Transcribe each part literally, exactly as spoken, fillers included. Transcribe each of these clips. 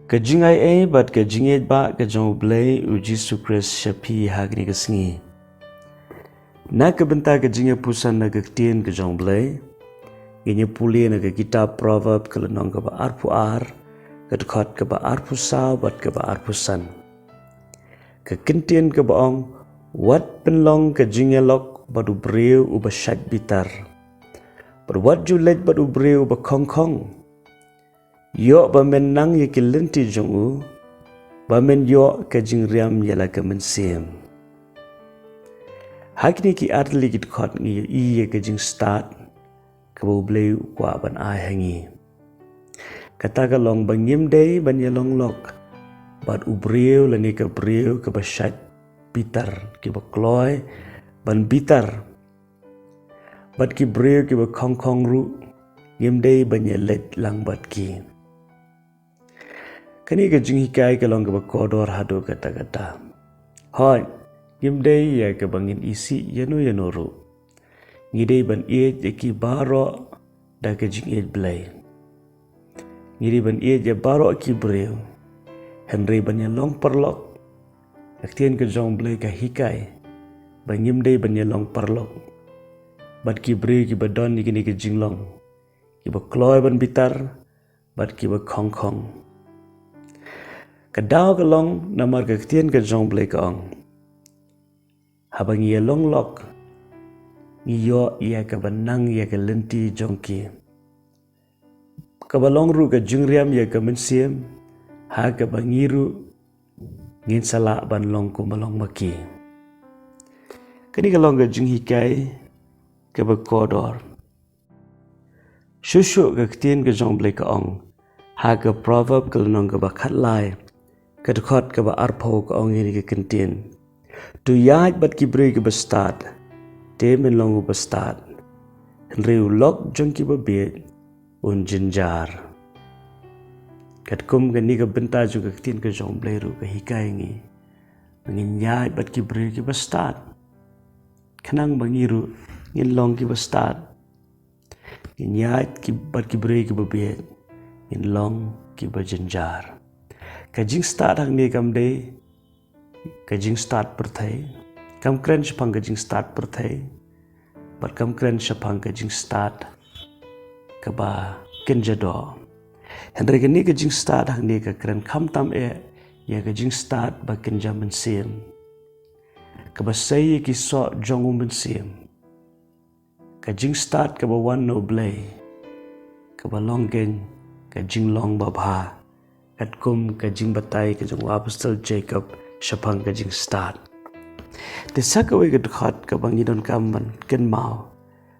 Ka jingai ei bad ka jingïeit ba ka jong U Blei U Jisu Khrist sha phi ha kane ka sngi. Na ka bynta ka jingïapuson na ka ktien ka jong U Blei, ngin ïa pule na ka kitab Proverb ka lynnong kaba arphew ar, ka dkhot kaba arphew saw bad kaba arphew san. Ka kyntien kaba ong, wat pynlong ka jingïalok bad u briew uba shait bitar, bad wat ju leit bad u briew uba khongkhong. Ïoh ba men nang ïa ki lynti jong u, ba men ïoh ka jingriam ïa la ka mynsiem. Ha kine ki artylli ki dkhot ngi ïohi ïa ka jingstad kaba U Blei u kwah ban ai ha ngi. Kata ka long ba ngim dei ban ïalong lok bad u briew lane ka briew kaba shait bitar, kiba kloi ban bitar, bad ki briew kiba khongkhong ruh, ngim dei ban ïaleit lang bad ki. Kane ka jinghikai ka long kaba kordor haduh katta katta. Hooid, ngim dei ïa kaba ngin isih ïano ïano ruh. Ngi dei ban ïeit ïa ki baroh da ka jingïeit Blei. Ngi dei ban ïeit ïa baroh ki briew. Hynrei ban ïalong paralok, ka ktien ka jong U Blei ka hikai ba ngim dei ban ïalong paralok bad ki briew kiba don ïa kine ki jinglong, kiba kloi ban bitar bad kiba khongkhong. Ka daw ka long namar ka ktien ka jong U Blei ka ong, haba ngi ïalong lok, ngi ïoh ïa kaba nang ïa ka lynti jong ki, kaba long ruh ka jingriam ïa ka mynsiem, ha kaba ngi ruh ngin sa lah ban long kumba long ma ki. Kane ka long ka jinghikai kaba kordor. Shuh shuh ka ktien ka jong U Blei ka ong ha ka Proverb ka lynnong kaba khatlai, ka dkhot kaba arphew, ka ong ïa kane ka kyntien: To ïaid bad ki briew kiba stad, te men long uba stad, hynrei u lok jong kiba bieit un jynjar. Katkum kane ka bynta jong ka ktien ka jong U Blei ruh ka hikai ngi ba ngin ïaid bad ki briew kiba stad, khnang ba ngi ruh ngin long kiba stad. Ngin ïaid ki, bad ki briew kiba bieit, ngin long kiba jynjar. Ka jingstad hangne kam dei ka jingstad pyrthei, kam kren shaphang ka jingstad pyrthei, bad kam kren shaphang ka jingstad kaba kynja doh. Hynrei kane ka jingstad hangne ka kren khamtam eh ïa ka jingstad ba kynja mynsiem, kaba sei ïa ki soh jong u mynsiem. Ka jingstad kaba wan na U Blei, kaba long kein ka jinglong babha, katkum ka jingbatai ka jong u Apostol Jacob shaphang ka jingstad. Te sa kawei ka dkhot kaba ngi donkam ban kynmaw,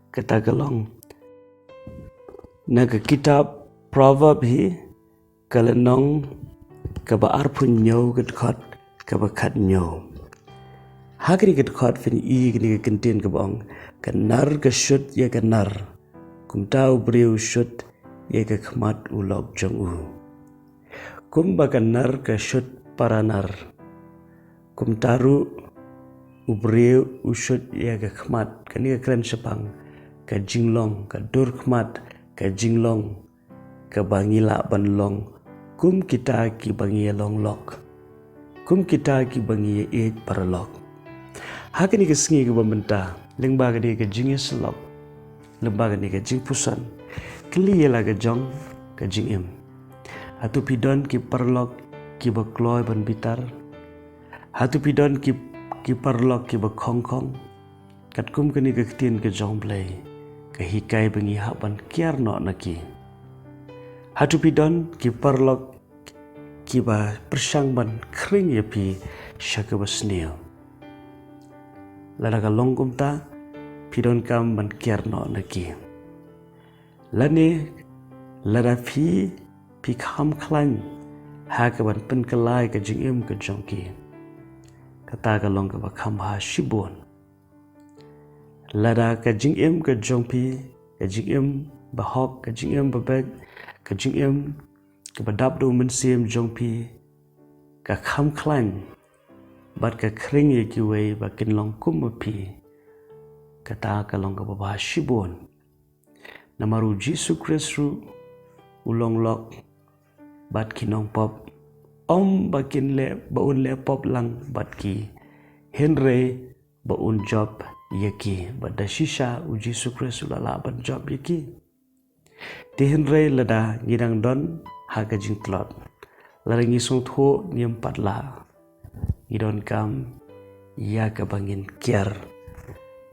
kata ka long na ka kitab Proverb hi, ka lynnong kaba arphew hynñiew, ka dkhot kaba khathynñiew. Ha kane ka dkhot phin ïohi ïa kane ka kyntien kaba ong, ka nar ka shut ïa ka nar, kumta u briew u shut ïa ka khmat u lok jong u. Kumba ka nar ka shut para nar, kumta ruh u briew u shut ïa ka khmat. Kane ka kren shaphang ka jinglong, ka dur khmat, ka jinglong kaba ngi lah ban long kum kita kiba ngi ïalong lok, kum kita kiba ngi ïeit paralok. Ha kane ka sngi kaba mynta, lyngba kane ka jingïasyllok, lyngba kane ka jingpuson, kylli ïa la ka jong ka jingim. Hato phi don ki paralok kiba kloi ban bitar? Hato phi don ki, ki paralok kiba khongkhong? Katkum kane ka ktien ka jong U Blei ka hikai ba ngi hap ban kiar noh na ki. Hato phi don ki paralok kiba pyrshang ban khring ïa phi sha kaba sniew? Lada ka long kumta, phi donkam ban kiar noh na ki. Lane lada phi, phi kham khlaiñ ha kaban pynkylla ïa ka jingim ka jong ki, kata ka long kaba kham bha shibun. Lada ka jingim ka jong phi, ka jingim bahok, ka jingim babeit, ka jingim kaba dap da u mynsiem jong phi, ka kham khlaiñ bad ka khring ïa kiwei ba kin long kum ma phi, kata ka long kaba bha shibun. Namar U Jisu Khrist ruh u long lok bad ki nongpop Ym ba kin leh, ba un leh pop lang bad ki, hynrei ba un jop ïa ki, bad da shisha u Jisu Khrist u la lah ban jop ïa ki. Te hynrei lada ngi dang don ha ka jingtlot, lada ngi sngewthuh ngim pat lah, ngi donkam ïa kaba ngin kiar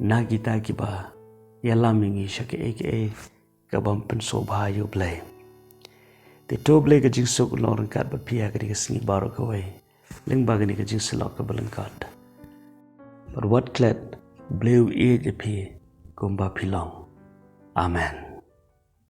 na kita kiba ïalam ïa ngi sha kaei kaei kabym pynsngewbha ïa U Blei. Te to U Blei ka jingsuk un long ryngkat bad phi ha kane ka sngi baroh kawei, lyngba kane ka jingsyllok kaba lyngkot. Bad wat klet, Blei u ïeit ïa phi kumba phi long. Amen.